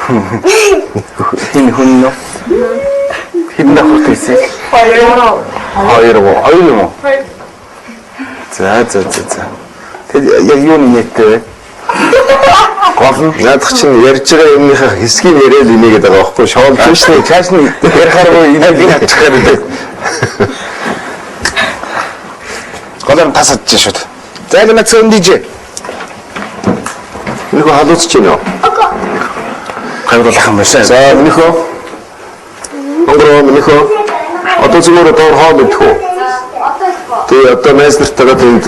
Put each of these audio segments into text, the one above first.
Энэ хүн нөө. Хэдэн давхар хийсэн? 2. Хоёр уу? Хоёр юм уу? За за за за. Тэгэл яг юу нэттэй вэ? Гол нь Наадах чинь ярьж байгаа юмныхаа хэсгийг яриад инээгээд байгаа байхгүй шоолж шнэ. Чааш нь ярихааргүй инээгээд чадчихаар үү. Голоор нь тас адж шүүд. За л нацсан диж. Минийхөө халууцж байна уу? Гайвруулах юм байна. За минийхөө. Онгороо минийхөө. Одоо зүгээр доор хоол идэх үү? Тэгээ одоо найз нартайгаа тэнд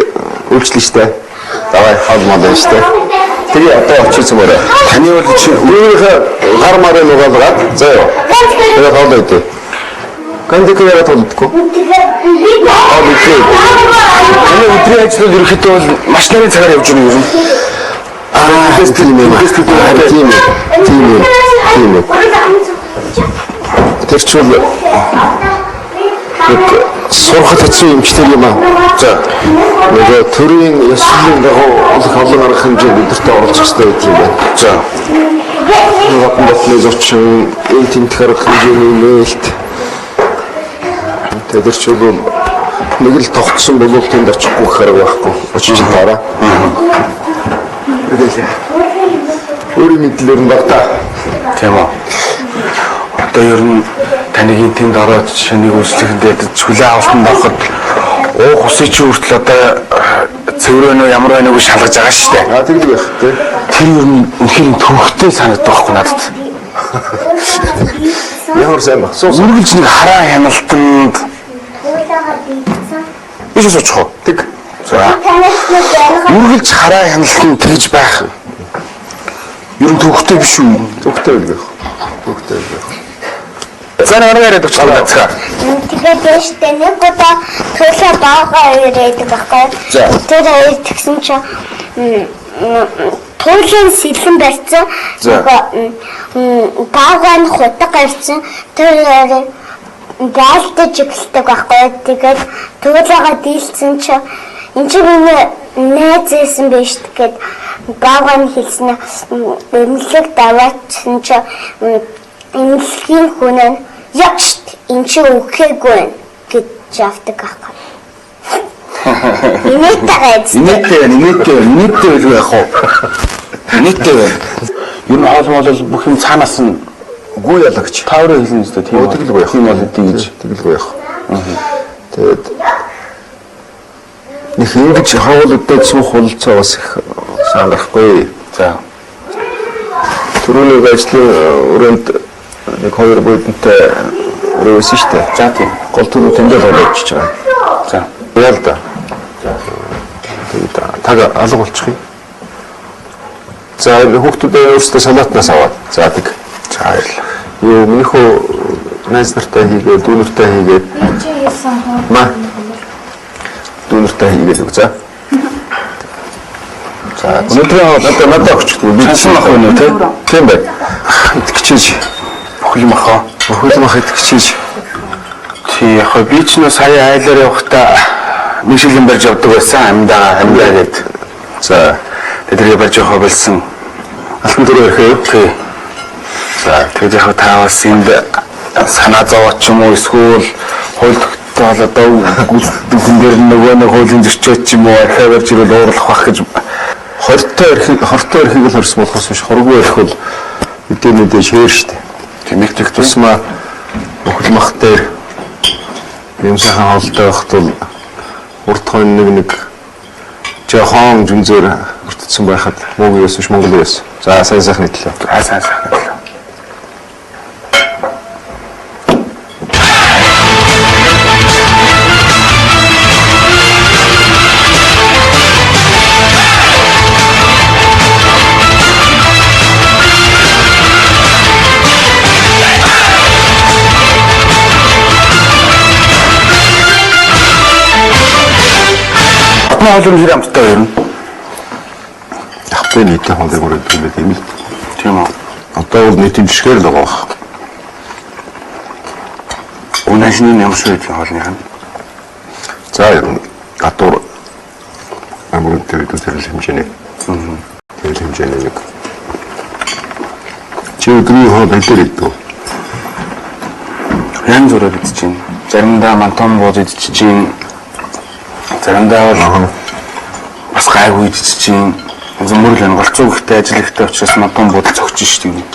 үйлчлэн штэ. Давай хоол мол байна штэ. Тэгээ одоо очиж зүмээрээ. Таны бол чи Үүнийхээ гар марыг нугаалгаад за юу. Тэгээ хоол идэ. Гандик яриад болдгоо. Хоол идэ. таны өдрийн ажил бол ерөнхийдөө бол маш нарийн цагаар явж байгаа юм. Аа тийм юм. Тийм юм. Тийм юм. Тийм юм. Тэр чинь нэг сурахад хэцүү юмчтэй юм аа. За. Нөгөө төрийн ёслолын дагуу их олон арга хэмжээ бидэртээ оролцох хэрэгтэй байдаг юм байна. За. Батан батны зочин, энэ тентх арга хэмжээний нээлт. Тэр чинь бол нэг л тогтсон болов тэнд очихгүй хэрэг байхгүй. Очиж дараа. Тэгэл. Өөрийн мэдлэр нь багтаа. Тийм үү. Одоо ер нь таныг энэ тэнд ороод шинийг үйлчлэхэндээ хүлээ авалтанд ороход уух усыг чи хүртэл одоо цэвэр байна уу ямар байна уу гэж шалгаж байгаа шүү дээ. Аа тэглэг байх тий. Тэр ер нь үнэхээр төвхтэй санагдах байхгүй надад. Ямар сайн баг. Суус. Үргэлж нэг хараа хяналтанд биш суучих уу? Тэг. За. Үргэлж хараа хяналтанд тэгж байх. Ер нь төвхтэй биш үү? Төвхтэй байлг байх. Төвхтэй байлг байх. За нэг яриад өчлөө цаа. Тэгээд ээжтэй нэг удаа төлөө баагаа ирээд байхгүй. За. Тэр хоёр тэгсэн чинь туйлын сэлэн барьсан. За. Нөгөө баагаа нь хутга гарсан. Тэр хоёр байлдаж эхэлдэг байхгүй. Тэгээд төлөөгөө дийлсэн чинь энэ чинь миний найз байсан байж тэгээд баагаа нь хэлсэн эмнэлэг даваачсан чинь эмнэлгийн хүн нь яг шт энэ чинь үхээгүй байна гэж явдаг байхгүй. Инээдтэй айц. Инээдтэй байна, инээдтэй байна, инээдтэй байлгүй яах вэ? Инээдтэй байна. Ер нь хоол моол бол бүх юм цаанаас нь Үгүй ялагч. та өөрөө хэлнэ үстэй тийм үү? Тэгэлгүй яах. Тийм бол эдий гэж. Тэгэлгүй яах. Тэгээд нэг ингэж хоол идээд суух бололцоо бас их сайн гарахгүй. За. Түрүүний ажлын өрөөнд нэг хоёр буйдантай өрөө байсан шүү дээ. За тийм. Гол түрүү тэндээ л очиж байгаа. За. Яа л да. Тэгээд таг алга болчих юм. За хүүхдүүдээ өөрсдөө салаатнаас аваад. За тэг. За баярлалаа. Юу минийхөө найз нартай хийгээд, дүү нартай хийгээд ма дүү нартай хийгээд өг за. За Өнөөдрийн хоол надад надад өгчихдгүй. Би чансан мах байна уу те? Тийм байна. Итгэчихэж. Бүхэл мах аа. Бүхэл мах итгэчихэж. Тий яг хөө би ч нөө сая айлаар явахдаа нэг шилэн барьж явдаг байсан амьдаа амьдаа гэд. За Тэгээд тэрийг барьж явахаа болсон. алтан дөрөв ирэхээ. Тий. За Тэгээд яг та бас энд санаа зовооч юм уу эсвэл хууль тогтоол одоо гүн дээр нөгөө нэг хуулийн зөрчөөд ч юм уу архиа барьж ирвэл уурлах байх гэж хортой эрхийг хортой эрхийг л хорсон болохоос биш хоргүй эрх бол мэдээ мэдээ шээр штэ. тийм их Тэг тусмаа бүхэл мах дээр юм сайхан хоолтой байхад бол урд хойно нэг нэг жохон зүнзээр өртсөн байхад мууг юус биш Монгол юус. За сайн сайхан идлээ. Аа сайн сайхан идлээ. Батны хоол нь хэр амттай вэ? Хавтын нийтийн хоолыг өрөөд юм байт юм л. Тийм үү. Одоо бол нийтийн жишгээр л байгаа бах. Үнэшний юм шиг байдаг хоолных нь. За ер нь гадуур амар үнэтэй гэдэг тэрл хэмжээний. Тэрл хэмжээний нэг. Чи өдрийн хоол аль идэх вэ? Янз бүрээр идэж байна. Заримдаа мантон бууз идэж чинь, заримдаа бол бас гайгүй идэж чинь. Зүмөрл энэ голцоо гэхдээ ажил ихтэй учраас мантон буудал цогч шүү дээ.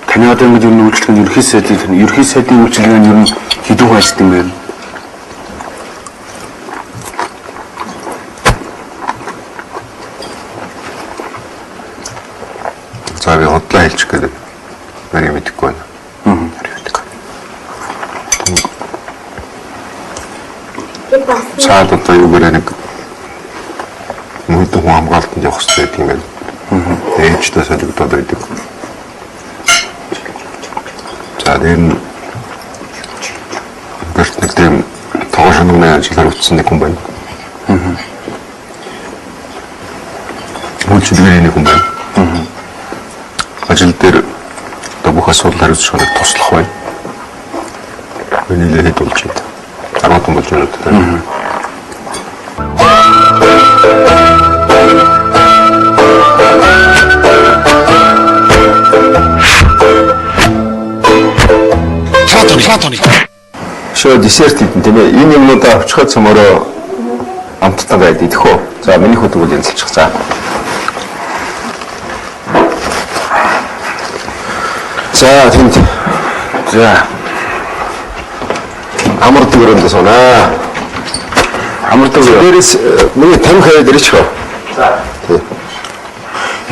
Таны одоо ингэж ер нь үйлчлэг нь ерөнхий сайдын үйлчилгээ нь ер нь хэдэн хүн ажилладаг юм бэ? За би худлаа хэлчих гээд нарийн мэдэхгүй байна. Нарийн мэдэхгүй. Цаад одоо юу гэрээ нэг мөнхөн хүн хамгаалтанд явах хэрэгтэй гэдэг юм байна. Ээжтэй солигдоод байдаг. За тэр нь гэрт нэг тийм тогоо шунагны ажил хариуцсан нэг хүн байна. Үйлчилгээний нэг хүн байна. Ажил дээр одоо бүх асуудал хариуцах нэг туслах байна. Нийлээ хэд болж байна? 10 болж байна гэдэг. Платоник. Шөө десерт идэн тийм ээ. Энэ юмнуудаа авчихад цомороо амттан байд идэх үү? За миний хүү тэгвэл янзалчих. За. За тэнд. За амардаг өрөөнд сунаа. Амардаг өрөө. Дээрээс миний тамхи хавьд ирчих үү? За. Тий.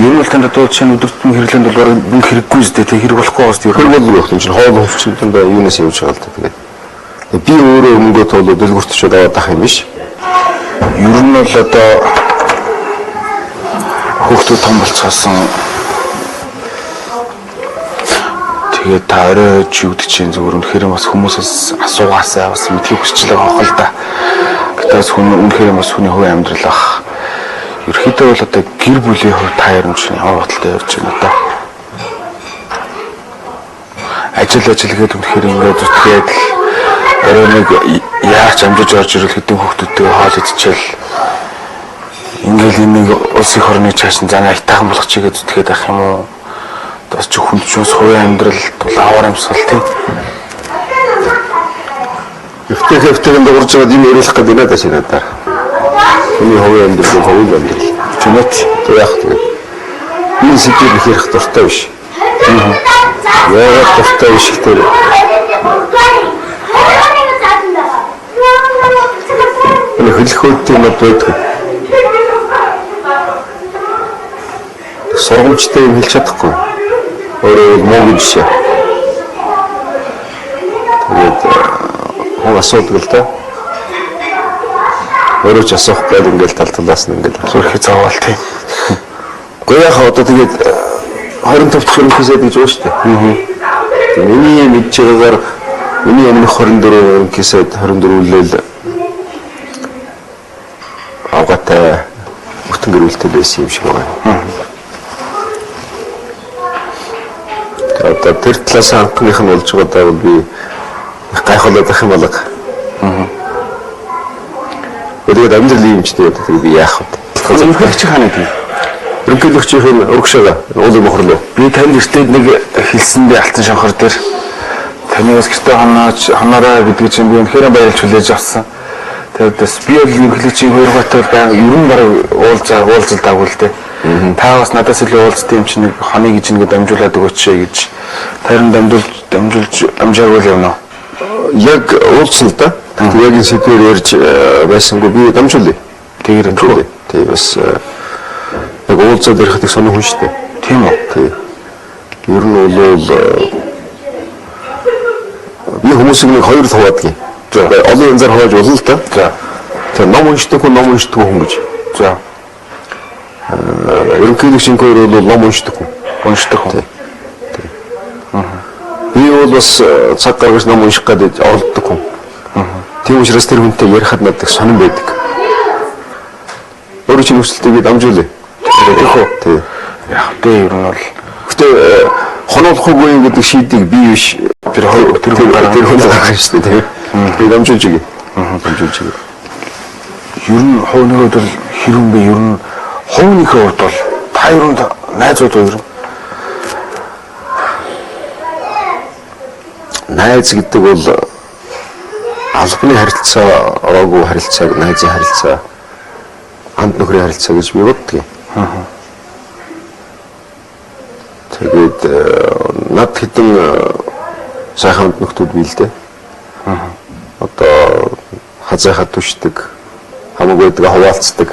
Ер нь бол танд одоо жишээ нь өдөр тутмын хэрэглээнд бол бараг мөнгө хэрэггүй зү тэ хэрэг болохгүй байгаа зү Хэрэг болгүй байх юм чинь хоол хувцсанд юунаас явж байгаа л та тэгээд. Би өөрөө мөнгөө туулаад дэлгүрт очиод аваад ах юм биш. Ер нь бол одоо хүүхдүүд том болцоосон. Тэгээд та орой ч юу гэдэг чинь зүгээр үнэхээр бас хүмүүсээс асуугаасаа бас мэдхийг хүсч л байгаа хол та. Гэтэ бас хүн үнэхээр бас хүний хувийн амьдрал ах. Ерөнхийдөө бол одоо гэр бүлийн хувьд та ер нь чинь ямар бодолтой явж байна одоо. Ажил гээд үнэхээр ингээд зүтгээд л орой нэг яаж амжиж орж ирэл хэдэн хүүхдүүдтэйгээ хоол идчихэл ингээл энэ нэг улс их орны чааш нь занаа айтайхан болгочихъя гэж зүтгээд байх юм уу? Бас чи хүн чинь хувийн амьдрал тул аваар амьсгал тийм. Эвтэйх дуурж байгаад юм яриулах гэдэг надад шинэ надаа. Хүний хувийн амьдрал бол хувийн амьдрал. Чөнөөт. Тэг яах тэгээд. Би сэдвийг их ярих дуртай биш. Яагаад дуртай биш гэхээр энэ хөлөх хөөдтэй юм байдаг. Сургамжтай юм хэлж чадахгүй. Өөрөөр муу гэж жишээ. Тэгээд хүн асуудаг л да. Өөрөө ч асуух гээд ингээл тал талаас нь ингээл зүрхээ зовоол тийм. Гэхдээ яхаа одоо тэгээд 25 дахь ерөнхий сайд гэж байна шүү дээ. Миний мэдж байгаагаар миний өмнөх 24 ерөнхий сайд 24 үлээл авгатай бүтэн гэрүүлтэй байсан юм шиг байна. Одоо тэр талаас анхных нь болж байгаа бол би их гайхуулаад байх юм болго. Тэгээд амьдрал юм ч тэгээд би яах вэ? Ерөнхийлөгч хаана гэдэг? Ерөнхийлөгчийн урагшаага уулын мохорлоо. Би танд эртээд нэг хэлсэндээ алтан шонхор дээр таны бас гэртээ хонооч хоноорой гэдгийг чинь би үнэхээр баярлж хүлээж авсан. Тэгээд бас би бол ерөнхийлөгчийн хоёр готой баян ер нь бараг уулзалдаагүй л дээ. Та бас надаас илүү уулзсан юм чинь нэг хоныг гэж нэг дамжуулаад өгөөч гэж тарин дамжуулж амжаагүй л явна. Яг уулзсан л да. Тэгээд яг энэ сэдвээр ярьж байсангүй би дамжуулъя. Тэгэхээр дамжуулъя. Тэгээд бас яг уулзаад ярихад их сонир хүн шүү дээ. Тийм үү? Тий. Ер нь бол би хүмүүсийг нэг хоёр хуваадаг. За. Олон янзаар хувааж болно л да. За. Тэр ном уншдаг хүн, ном уншдаг хүн гэж. За. Ерөнхийлөгчийн хоёр бол ном уншдаг хүн. Уншдаг хүн. Тий. Би бол бас цаг гаргаж ном унших гэдэг оролддог хүн. Тийм учраас тэр хүнтэй ярихад надад их сонирн байдаг. Өөрөө чинь хүсэлтийг би дамжуулъя. Тэгэх үү? Тий. Яг тэ ер нь бол Гэтэ хоноолохгүй юм гэдэг шийдийг би биш тэр хоёр тэр хүн тэр хүн гаргах шүү дээ тийм. Би дамжуулж өгье. Дамжуулж өгье. Ер нь хувийн хувьд бол хэр юм бэ? Ер нь хувийнхээ хувьд бол та ер нь найзууд уу ер нь? Найз гэдэг бол албаны харилцаа, ороогүй харилцааг найзын харилцаа, анд нөхрийн харилцаа гэж би боддог. Тэгээд над хэдэн сайхан анд нөхдүүд бий л дээ. Одоо хазайхад түшдэг, хамаг байдаг, хуваалцдаг.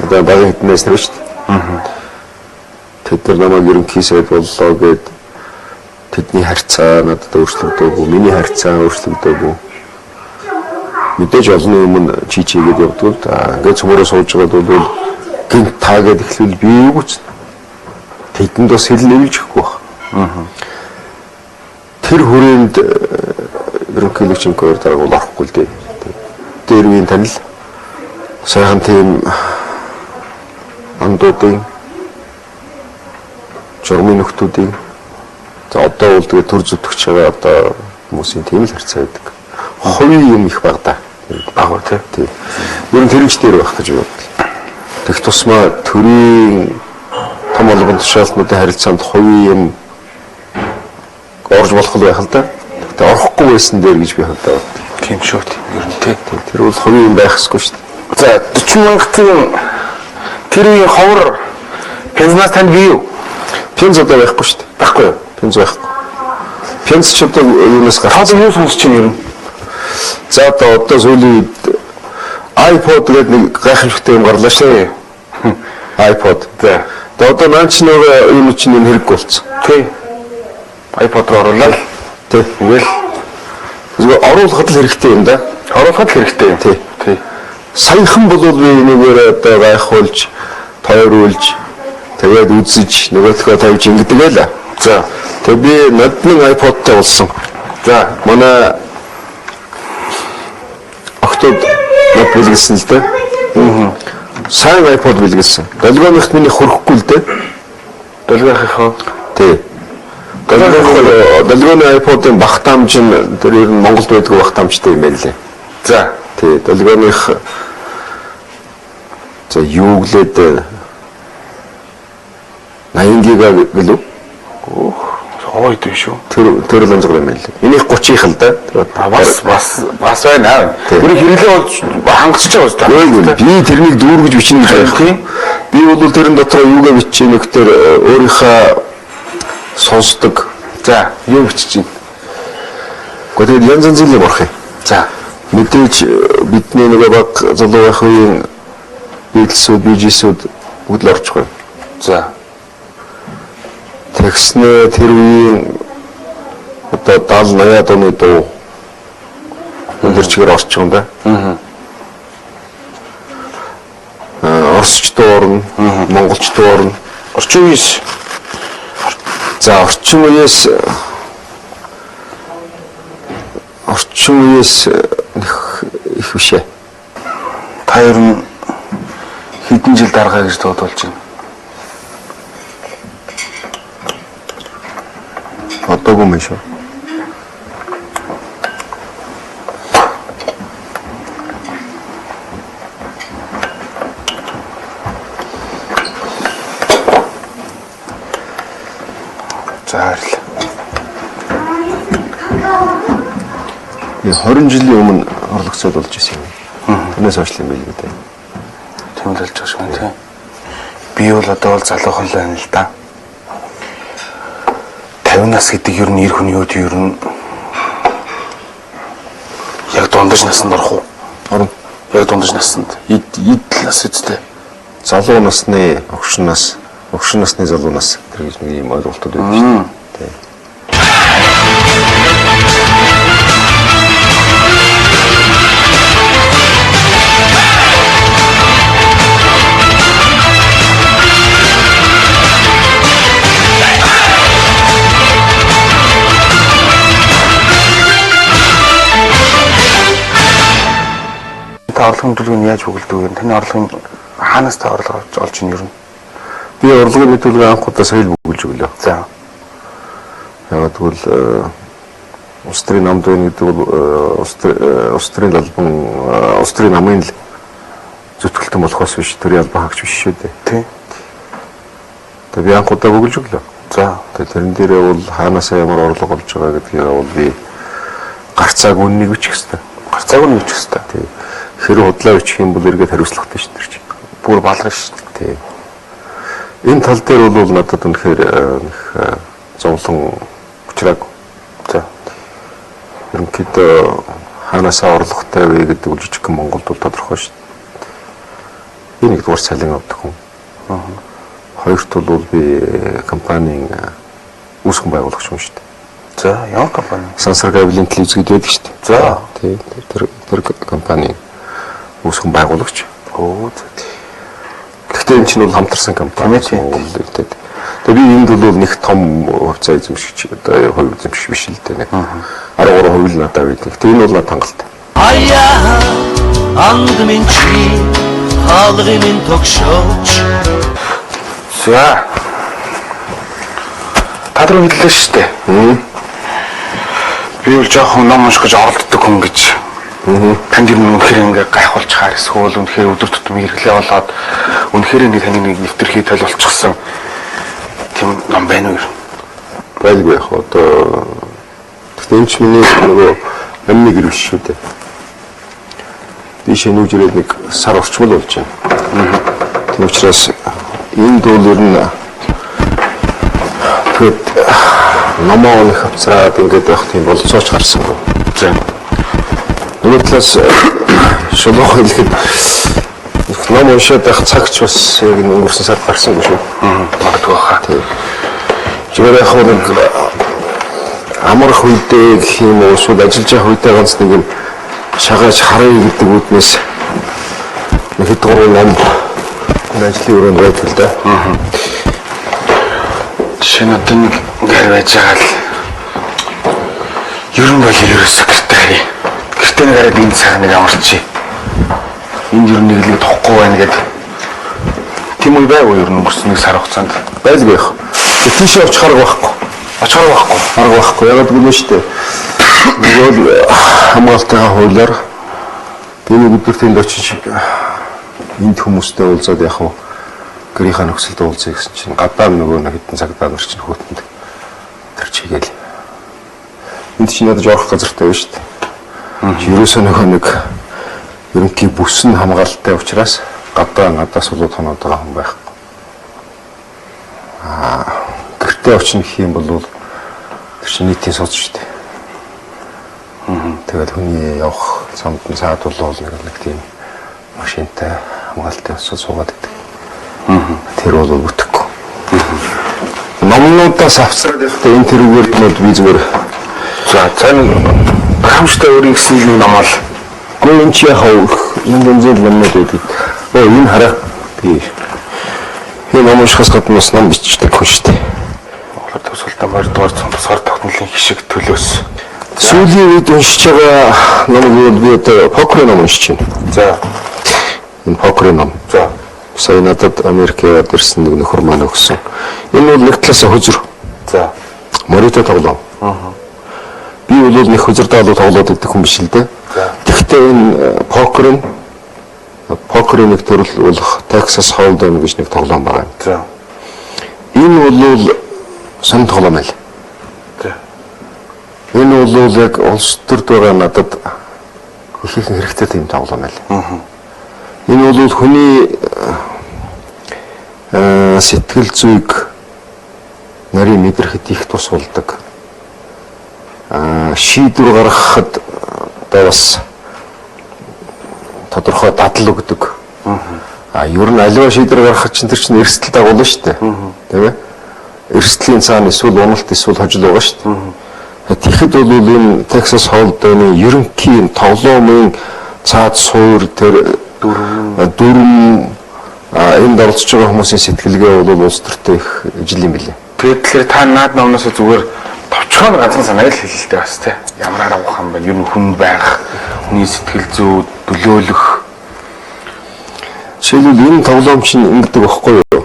Одоо багын хэднээс нар шүү дээ. Тэд нар намайг ерөнхий сайд боллоо гэд тэдний харьцаа надад өөрчлөгдөөгүй, миний харьцаа өөрчлөгдөөгүй. Мэдээж олонний өмнө чи чигээд явдаг л да. Ингээд цөмөрөө сууж байгаад бол гинт та гэд эхлүүл би юу гэж тэдэнд бас хэл нэмж өгөхгүй баг. Тэр хүрээнд ерөнхийлөгч инквайр дарга бол орохгүй л дээ. Тэр үеийн танил сайхан тийм андуудын журмын нөхдүүдийн за одоо бол тэгээ төр зүтгэж байгаа одоо хүмүүсийн тийм л харьцаа байдаг. Хувийн юм их баг да. Баг тий. Тий. Ер нь тэрэн ч дээр байх гэж бодлоо. Тэгэх тусмаа төрийн том албан тушаалтнуудын харилцаанд хувийн юм орж болох л байх л да. Гэхдээ орохгүй байсан дээр гэж би хувьдаа бодлоо. Тийм шүү тийм. Ер нь тий. Тэр бол хувийн юм байх ёсгүй шүү дээ. За 40 мянгатын тэр үеийн ховор пензнаас танд бий юу? Пенз одоо байхгүй шүү дээ. Байхгүй юу? Пенз байхгүй. Пенз ч одоо юунаас Та гарсан. юу сонсч байна ер нь? За одоо сүүлийн үед iPod гэдэг нэг гайхамшигтай юм гарлаа шүү дээ. iPod. За. Тэгээ одоо наа чи нөгөө юм чинь энэ хэрэггүй болсон. Тий. iPod руу оруулаад Тий. үгээл Зүгээр оруулахад л хэрэгтэй юм да. оруулахад л хэрэгтэй юм. Тий. Тий. Саяхан болвол би энэгээр одоо гайхуулж, тойруулж, тэгээд үзэж, нөгөөдхөө тавьж ингэдэг байла. За. Тэгээ би ноднын iPod-тай болсон. За. Манай октод над бэлгэлсэн л дээ. Сайн iPod бэлгэлсэн. Долгионыхт миний хөрөхгүй л дээ. Долгионыхоо Тий. Долгионы iPod-ын багтаамж нь тэр ер нь Монголд байдаг багтаамжтай юм байна лээ. За. Тий, долгионых за юу гэлээд 80 гига гэлүү? Хоо идэв шүү. Тэр ланзгар юм байна лээ. Минийх 30-ийнх л да. А бас бас бас байна. Тий. Тэр хэрэглээ болж хангасч байгаа шүү Үгүй би тэрнийг дүүргэж бичнэ гэж байхгүй. Би бол тэрэн дотор юугаа бичиж нэг тэр өөрийнхөө сонсдог. За, юу бичиж байна? Гэхдээ тэгээд янз янзын юм орох юм. За. Мэдээж бидний нөгөө баг залуу байх үеийн Beatles-үүд, Bee Gees-үүд бүгд л орчих юм. За. Тэгснээ тэр үеийн одоо 70 80-аад оны дуу өндөр чигээр орчих юм да. Аа, Оросч дуу орно, монголч дуу орно. Орчин үеэс За орчин үеэс их биш ээ. та ер нь хэдэн жил даргаа гэж дуудуулж байна? Одоогүй юм шүү. За баярлалаа. Би 20 жилийн өмнө орлогцоод болж исэн юм. Тэрнээс хойш л юм байл гэдэг. Тийм л болж байгаа шүү тийм. Би бол одоо бол залуухан л байна л да. 50 нас гэдэг ер нь эр хүний үед ер нь яг дундаж насанд орох уу? Орно. Яг дундаж насанд. Эд эд нас үсттэй. Залуу насны огшин нас, огшин насны залуу нас тэр гэж нэг юм ойлголтууд байдаг шүү дээ. Тий. Та орлогын төлөвийг яаж бөглөдөг вэ? Таны орлогын хаанаас та орлого олж олж ийн ер нь? Би орлогын мэдүүлгээ анх удаа сая л бөглөж өглөө. За. Яг тэгвэл Улс төрийн намд байна гэдэг бол улс төрийн албан, улс төрийн намын л зүтгэлтэн болохоос биш төрийн албан хаагч биш шүү дээ. Тий. Тэгээ би анх удаа бөглөж өглөө. За. Тэгээ тэрэн дээрээ бол хаанасаа ямар орлого олж байгаа гэдгийг бол би гарцааг үннийг бичих хэрэгтэй. Гарцааг нь бичих хэрэгтэй. Тий. Хэрэг худлаа бичих юм бол эргээд хариуцлагатай шүү дээ чинь. Бүр балгана шүү дээ. Тий. Энэ тал дээр бол надад үнэхээр их зовлон учраагүй. За. Ерөнхийдөө хаанасаа орлоготой вэ гэдэг бол жижигхэн Монголд бол тодорхой шүү дээ. Би нэгдүгээр цалин авдаг хүн. Хоёрт бол би компанийн үүсгэн байгуулагч хүн шүү дээ. За, ямар компани? Сансар Гавлын телевиз гэдэг байдаг шүү дээ. За. Тий. Тэр компанийн үүсгэн байгуулагч. Өө. Гэхдээ энэ чинь бол хамтарсан компани. Тийм. Тэгээ би энд бол нэг том хувьцаа эзэмшигч, одоо хувь эзэмшигч биш л дээ. 13% л надад байдаг. Тэгээ энэ бол надад хангалттай. Аяа анд минь чи хаалгын минь тогшооч. За. Та нар хэллээ шүү дээ. Би бол жоохон ном унших гэж оролддог хүн гэж. Танд ер нь үнэхээр ингээ гайхуулж хаар эсвэл үнэхээр өдөр тутмын хэрэглээ болоод үнэхээр нэг таны нэг нэвтрхий тол болчихсон тийм ном байна уу? Байлгүй яг одоо гэхдээ энэ ч миний нөгөө амны гэр биш шүү дээ. Би шинүүж ирээд нэг сар орчмол болж байна. Тийм учраас энд бол ер нь тэгэд номоо нэг хавцраад ингээд байх тийм болцооч гарсангүй. За. Нөгөө талаас шулуух хэлэхэд ном уншаад байх цагч бас яг өнгөрсөн сард гарсангүй шүү. Магадгүй хаа. Тийм. Зүгээр яг нэг амрах үедээ гэх юм уу эсвэл ажиллаж явах үедээ ганц нэг юм шагааж харъя гэдэг үүднээс нэг хэд гурван ном ажлын өрөөнд байдаг л да. Жишээ нь одоо нэг гэр байж байгаа л ер нь бол ерөөсөө гэрте харъя. Гэрте нэг хараад энэ цаг нэг амарчи. Энд ер нь нэг л тухгүй байна гэдэг. Тийм үе байв ер нь өнгөрсөн нэг сар хугацаанд. Байлгүй яах. Тийшээ очих арга байхгүй. Очих арга байхгүй. Арга байхгүй. Ягаад гэвэл шүү дээ. Нөгөө л хамгаалтынхаа хуулиар би нэг өдөр тэнд очиж энд хүмүүстэй уулзаад яг хав гэрийнхаа нөхцөлд уулзъя гэсэн чинь гадаа нөгөө нэг хэдэн цагдаа нар чинь хөтөнд тэр чигээл. Энд чинь ядаж орох газартай байна шүү дээ. Ерөөсөө нөгөө нэг ерөнхий бүс нь хамгаалалттай учраас гадаа надаас болоод хоноод байгаа хүн байхгүй. Аа гэртээ очно гэх юм бол тэр чинь нийтийн сууц шүү дээ. Тэгээд хүний явах замд нь цаадуулал нэг тийм машинтай хамгаалалттай суугаад суугаад байдаг. Тэр бол бүтэхгүй. Номнуудаас авцраад явахдаа энэ тэрүүгээр юмуд би зүгээр За цаана гайхамшигтай өөрийн гэсэн нэг ном ал. Гэхдээ энэ чи яхаа янз янзын номнууд байдаг. Өө энэ хараа би энэ ном уншихаас гадна бас ном бичдэг хүн шүү дээ. Монголоор төгсгөлтэй морь дугаар тусгаар тогтнолын хишиг төлөөс. Сүүлийн үед уншиж байгаа ном бол би одоо покерын ном уншиж байна. За. Энэ покерын ном. За. Сая надад Америкт ирсэн нэг нөхөр маань өгсөн. Энэ бол нэг талаас хөзөр. За. Морито тоглоом. Би бол нэг хөзөр даалуу тоглоод идэх хүн биш л дээ. Тэгэхдээ энэ покер нь покерын нэг төрөл болох Texas Hold'em гэж нэг тоглоом байгаа юм. За. Энэ бол сонь тоглоом байл. За. Энэ бол яг улс төрд байгаа надад их их хэрэгтэй тийм тоглоом байл. Энэ бол хүний сэтгэл зүйг нарийн мэдрэхэд их тус болдог. Шийдвэр гаргахад одоо бас тодорхой дадал өгдөг. Ер нь аливаа шийдвэр гаргахад чинь тэр чинь эрсдэл дагуулна шүү дээ. Тийм ээ? Эрсдлийн цаана эсвэл уналт эсвэл хожил байгаа шүү дээ. Тэгэхэд бол энэ Texas Hold'em-ийн ерөнхий тоглоомын цаад суур тэр дүрм энд оролцож байгаа хүмүүсийн сэтгэлгээ бол улс төртэй их ижил юм билээ. Тэгээд тэгэхээр та наад номноос зүгээр товчхон ганцхан санааг л хэлэлтэй бас тий. Ямар арга ухаан байна? Ер нь хүн байх, хүний сэтгэл зүй, төлөөлөх. Жишээлбэл энэ тоглоом чинь ингэдэг байхгүй юу?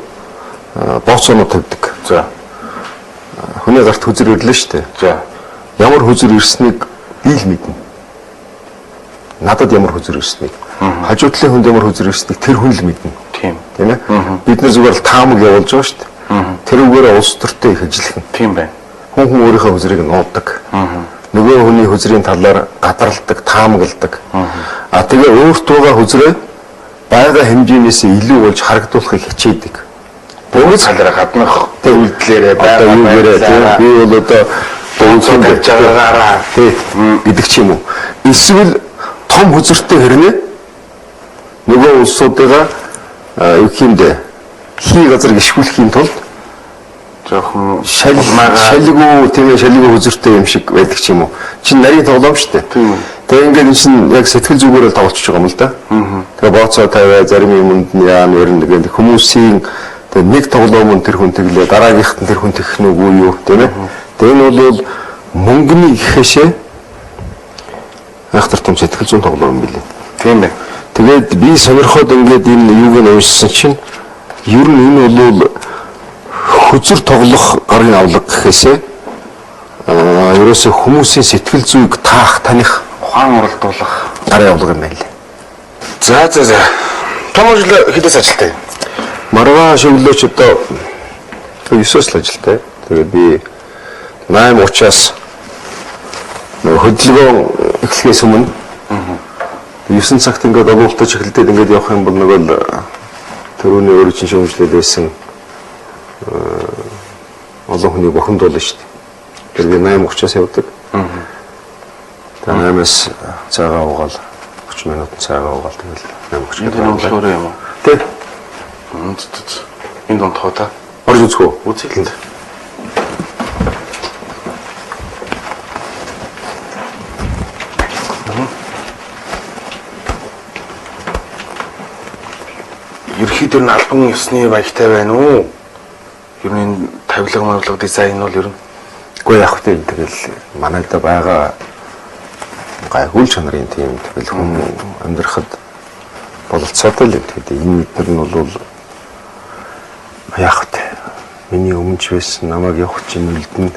Бооцоонууд тавьдаг. За. Хүний гарт хөзөр ирлээ шүү дээ. За. Ямар хөзөр ирснийг би л мэднэ. Надад ямар хөзөр ирснийг, хажуу талын хүнд ямар хөзөр ирснийг тэр хүн л мэднэ. Тийм. Тийм ээ? Бид нар зүгээр л таамаг явуулж байгаа шүү дээ. Тэр үгээрээ улс төртэй их ажиллах. Тийм байна. Хүн хүн өөрийнхөө хөзрийг нуудаг. Нөгөө хүний хөзрийн талаар гадралдаг, таамагладаг. А тэгээ өөрт байгаа хөзрөө байгаа хэмжээнээс илүү болж харагдуулахыг хичээдэг. Бүгд салраа гаднах үйлдэлээрээ Одоо юугээрээ тийм би бол одоо дууцсан тавьж байгаагаараа тий гэдэг ч юм уу. Эсвэл том хөзөртэй хэрнээ нөгөө улсуудыгаа юу хиймдэ хий газар гიშгүүлэхийн тулд жоохон шалгүй тийм ээ шалгүй хөзөртэй юм шиг байдаг ч юм уу. Чин нарийн тоглоом шүү дээ. Тийм. Тэгээ ингээд энэ чинь яг сэтгэл зүгээр л тоглолцож байгаа юм л да. Тэгээ бооцоо тавиа зарим юмд нь яа нэр нэг хүмүүсийн тэгээ нэг тоглоом нь тэр хүн тэглээ дараагийнхт нь тэр хүн тэгэх нь үгүй юу тийм ээ. Тэгээ энэ бол мөнгөний гэхээшээ айхтар том сэтгэл зүйн тоглоом юм билээ. Тийм байна. Тэгээд би сонирхоод ингээд энэ юуг нь уншсан чинь ер нь энэ бол хөзөр тоглох гарын авлага гэхээсээ ерөөсөө хүмүүсийн сэтгэл зүйг таах таних Ухаан уралдуулах. гарын авлага юм байна лээ. За за за. Том ажил хэдээс ажилтай? Маргааш өглөөч одоо 9-оос л ажилтай. Тэгээд би 8:30-аас нөгөө хөдөлгөөн эхлэхээс өмнө 9 цагт ингээд олуултаж эхэлдээд ингээд явах юм бол нөгөө л төрөүний өөрөө чинь шүүмжлээд байсан олон хүний бохимдуулна шүү дээ. Тэр би 8:30-аас явдаг. Тэгээ 8-аас цайгаа уугаал 30 минут цайгаа уугаал тэгэл 8:30 Энэ унтлахаар юм уу? Тэ. Энд унтах уу та? Орж үзэх үү? Үзье л. Ерөнхийдөө нь албан ёсны маягтай байна уу? Ер нь энэ тавилга мавлага дизайн бол ер нь Үгүй яг хөтэ тэгэл манайд байгаа гайгүй чанарын тийм тэгэл хүн амьдрахад бололцоотой л юм. Тэгээд энэ эднэр нь бол яг хөтэ миний өмнө ч байсан намайг явах чинь үлдэн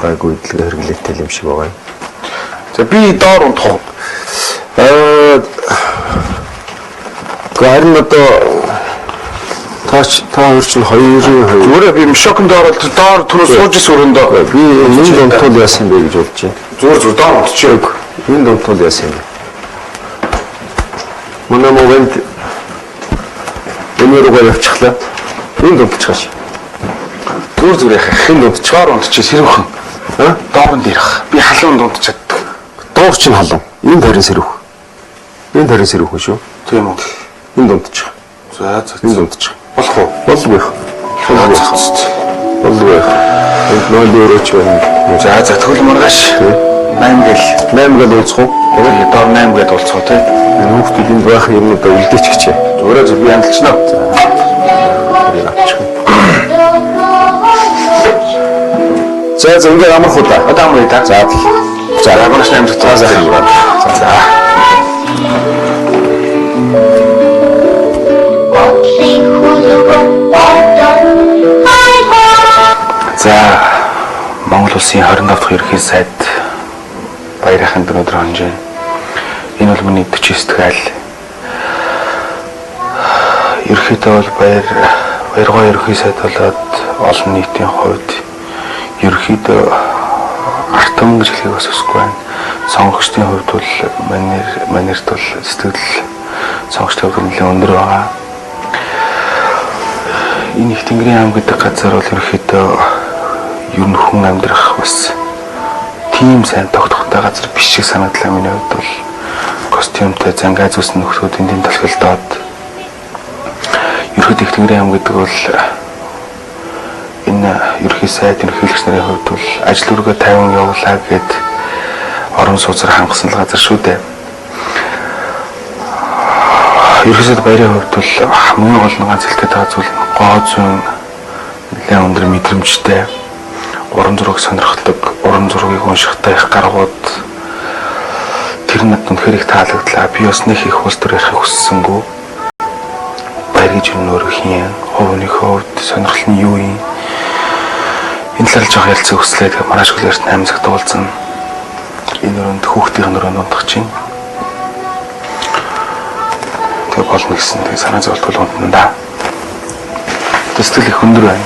гайгүй эдлэг хэрэглээтэй юм шиг байгаа юм. За би доор унтах уу? Гэхдээ харин одоо та хоёр чинь хоёрын хоёр. Зүгээр би мшоконд ороод доор түрүү сууж ис өрөөндөө. Би энэ дунтуул яасан бэ гэж бодож байна. Зүгээр зүгээр доор унтчих. Энэ дунтуул яасан юм бэ? Манай момент энэ рүүгээ явчихлаа. Энэ дунтчихаш. Зүгээр зүгээр яхах. Энэ дунтчих. Доор унтчих сэрүүхэн. А? Доор нь дээрх. Би халуун дунтч чаддаг. Доор чинь халуун. Энэ тарин сэрүүх. Энэ тарин сэрүүхэн шүү. Тийм үү. Энэ дунтчих. За за. Энэ дунтчих. Болох уу? Болгүй. За Болгүй. Энд нөлөө өрөөч байна. за за тэгвэл маргааш 8 гэл 8 гэл уулзах уу? Тэгээ доор 8 гээд уулзах уу те? Энэ хүүхдүүд энд байх юмнуудаа үлдээч гэжээ. Зүгээр зөв би амжилчнаа. Тэрийг авчих. За за ингээд амарх уу та. Одоо амарх та. За За маргааш 8 дахь За за. За Монгол улсын 25 дахь ерөнхий сайд Баярахын өнөөдөр хонж байна. Энэ бол миний 49 дахь айл. Ерөнхийдөө бол Баяргоо ерөнхий сайд болоод олон нийтийн хувьд ерөнхийдөө арт түмэн гэж хэлхийг бас хүсэхгүй байна. Сонгогчдын хувьд бол манерт бол сэтгэл сонгогчдын хувьд нэлээд өндөр байгаа. Энэ их Тэнгэрийн ам гэдэг газар бол ерөнхийдөө ер нь хүн амьдрах бас тийм сайн тогтхонтой газар биш шиг санагдлаа миний хувьд бол костюмтай зангаа зүсэн нөхрүүд энд толхилдоод ерөнхийдөө их Тэнгэрийн ам гэдэг бол энэ ерөнхий сайд ерөнхийлөгч нарын хувьд бол ажил үүргээ 50 явуулаа гэд орон сууцаар хангасан л газар шүү дээ. Ерөнхий сайд Баярын хувьд бол хамгийн гол нь ганц хэлэх гээд байгаа зүйл нь гоо зүйн нэлээд өндөр мэдрэмжтэй уран зураг сонирхдаг, уран зургийг уншихтай их гаргууд тэр надад үнэхээр их таалагдлаа. Би бас нэг их улс төр ярихыг хүссэнгүй. Баяр гэж юу өөрөө хийн, хувийнхөө хувьд сонирхол нь юу юм? Энэ талаар жоох ярилцах хүслээ. Тэгээ маргааш өглөөрт 8 цагт уулзна. Энэ өрөөнд хүүхдийн өрөөнд унтах чинь. Тэгээ болно гэсэн. Тэгээ санаа зовлтгүй унтна да. Сэтгэл их өндөр байна.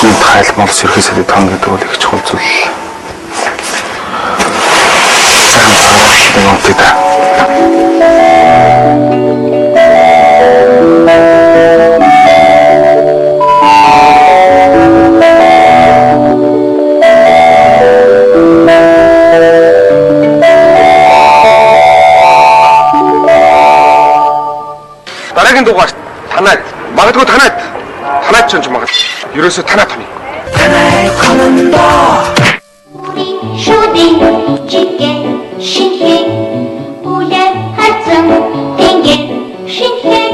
41 дахь айл Монгол ерхий сайдын тон гэдэг бол их чухал зүйл. Сайхан цагаан унтъя да. Дараагийн дугаар танаад магадгүй танаад танаад ч юм магад. Ерөөсөө танаа таны. Шүдийн жигэ шинхээ үлээ хацсан тэнгэ шинхээ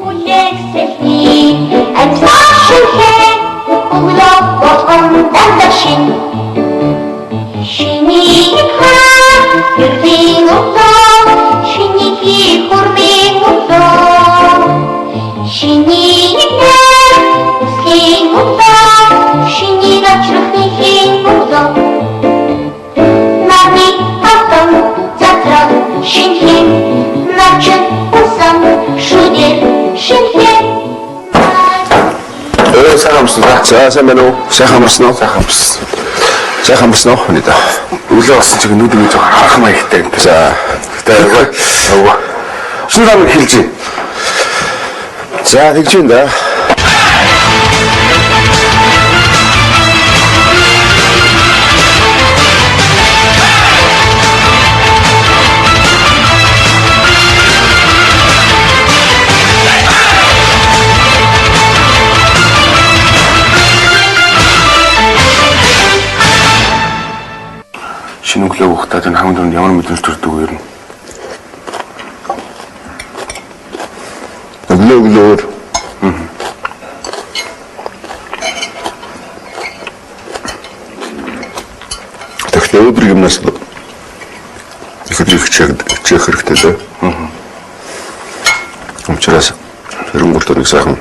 үлээ сэлхий амьсаа шинхээ өглөө болгон дандаа шин шинийг хаа ердийн өглөө шинийг хурмын өглөө шинийг нэр үслийн өглөө шинийг ачрахын өглөө Нарны хатан затрал шинхэн начин усан шүдэр шинхэн Сайхан амарсан да. За сайн байна уу? Сайхан амарсан уу? Сайхан амарсан. Сайхан амарсан уу? Өнөө. Өглөө болсон чиг нүд ингэ жоох харах маягтай юм. За. Гэтэ айгүй. Айгүй. Шинэ нам хэлж байна. За тэгж юм да. Шинэ өглөө ухтаад энэ хамгийн түрүүнд ямар мэдрэмж төрдөг вэ ер нь? Өглөө өглөөр. Тэгэхээр өдөр гимназ их өдрийг хичээх хэрэгтэй лээ. Учираас 23 нэг сайхан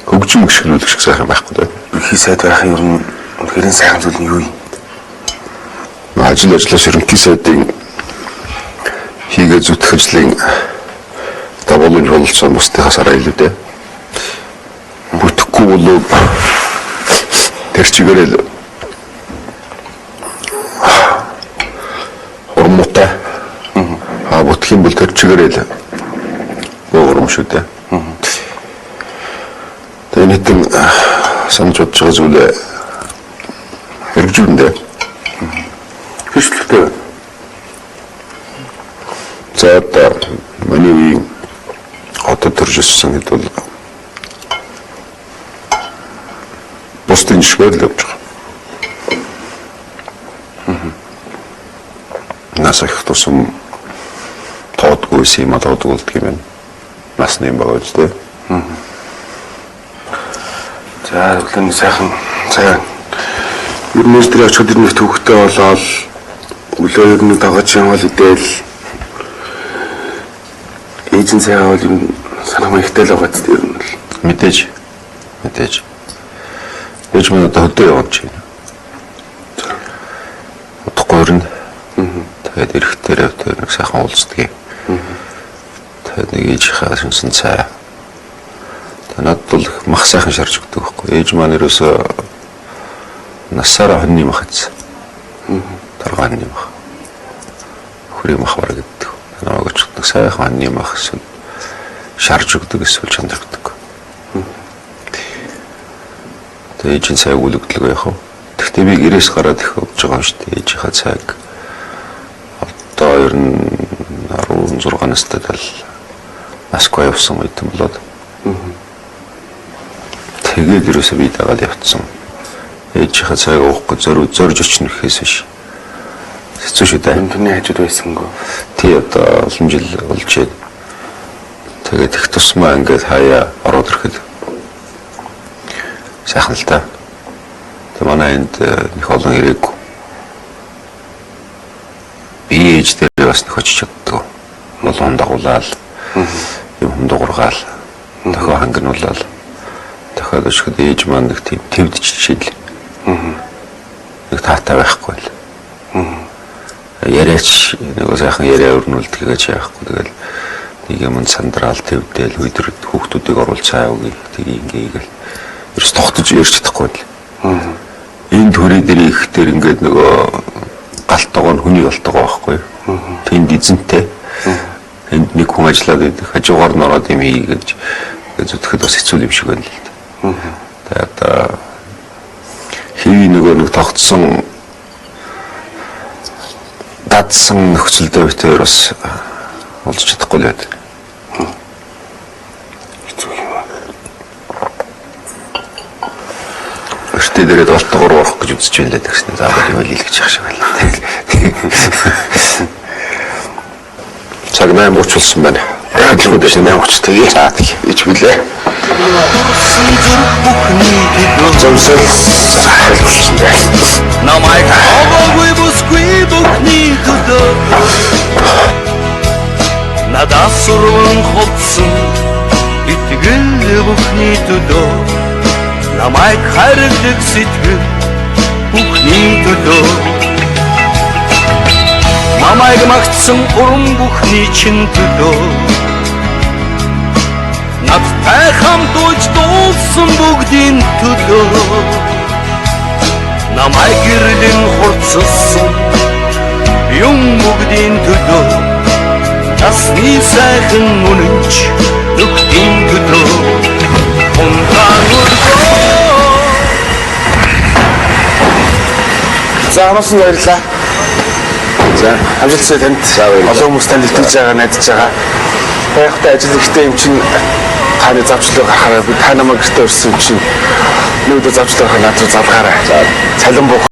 хөгжим гიშгэлүүлэх шиг сайхан байхгүй дээ. Ерхий сайд байх юм ер нь үнэхээр сайхан зүйл нь юу юм? Ажил ажлаас ерөнхий сайдын хийгээ зүтгэх ажлын дагуулын бололцоо бусдынхаас арай илүү дээ. Бүтэхгүй болов тэр чигээрээ л урмуутай. А бүтэх юм бол тэр чигээрээ л урам шүү дээ. Тэгээ нийтэн санаж бодож байгаа зүйлээ хэрэгжүүлнэ. Хэрэгжүүлэхтэй байна. За одоо миний үеийн одоо төрж өссөн хэд бол бусдын жишгээр л явж байгаа. Нас их тусам тоодгүй сима тоодгүй болдго юм байна. Насны юм байгаа үстэй. За өглөөний сайхан цай. Ер нь тэр очиход ер нь их төвхтэй болоод өглөө ер нь дагаж юм бол идээл ээжин цайгаа бол ер нь санах маягтай л байгаа ч ер нь л. Мэдээж. Мэдээж. Ээж минь одоо хөдөө явж байна. Удахгүй өрнө. Тэгээд эрх дээр явдаг нэг сайхан уулздаг. Тэгээд нэг ээжийнхээ шинсэн цай. Тэгээд надад бол их мах сайхан шарж өгдөг байхгүй. Ээж маань ерөөсөө насаараа хоньны мах гэсэн. Торгоо хоньны мах. Хүрийн мах бараг гэдэг. Намайг очиход нэг сайхан хоньны мах эсвэл шарж өгдөг эсвэл чандар өгдөг. Тэгээд ээжийн цайг үлэгдлэг яах вэ? Гэхдээ би гэрээс гараад их өгж байгаа юм шүү дээ. Ээжийнхээ цайг одоо ер нь 16 настай тал Москва явсан үед болоод тэгээд ерөөсөө би дагаад явцсан. Ээжийнхээ цайг уухгүй зорж очно гэхээс биш. Хэцүү шүү дээ. Тэрний хажууд байсангүй. Тий одоо олон жил болжээ. Тэгээд их тусмаа ингээд хаяа ороод ирэхэд сайхан л та. Тэгээд манай энд их олон ирээгүй. Би ээж дээр бас нөх очиж чаддгүй. Болон дагуулаад юм хүм дуургаал, дохио хангинуулаад, дохио Дахиад өшгөд ээж маань нэг тийм твдчихжээ л. Нэг таатай байхгүй л. Яриач нөгөө сайхан яриа өрнүүлдэг гэж яахгүй. Тэгэл нэг юм сандраал твдэл өдөр хүүхдүүдийг оруулцаа явъя тийг ингээ ингээл ерөөс тогтож ярьж чадахгүй л. Энэ төрийн дээр ихтер ингээд нөгөө галтгоо нь хүний галтгоо байхгүй юу? Тэнд эзэнтэй. Энд нэг хүн ажиллаад байдаг. Хажуугаар нь ороод юм хий гэж зүтгэхэд бас хэцүү юм шиг байна л да. Тэгээ одоо хэвийн нөгөө нэг тогтсон дадсан нөхцөлдөө бит хоёр бас олж чадахгүй л байдаг. Хэцүү юм аа. Өртөө дээрээ галтгоор орох гэж үзэж байна л гэсэн. Заавал юм хэлэх гэж шиг байна. Цаг 8:30 болсон байна. Яг л үдээс 8:30 тэгээ. За тэг. Ич билээ. Зомсол захиалсан дээ. Намайг овоогүй бүсгүй бүхний төлөө надаас сурван хувцсан итгэл бүхний төлөө намайг хайрладаг сэтгэл бүхний төлөө намайг магтсан урам бүхний чин төлөө надтай хамт уйж дуулсан бүгдийн төлөө намайг гэрлэн хурцлсан юм бүгдийн төлөө насны сайхан үнэнч нүхтийн төлөө хунгаан өргөө. За хамаасан баярлалаа. За Амжилтсаа танд. За, баярлалаа. Олон хүмүүс танд итгэж байгаа, найдаж байгаа. Та яг та ажил ихтэй юм чинь таны завчлаа гарахаараа би та намайг гэртээ өрсөн юм чинь нэг өдөр завчлаа гарахаар над руу залгаарай. За. Цалин буух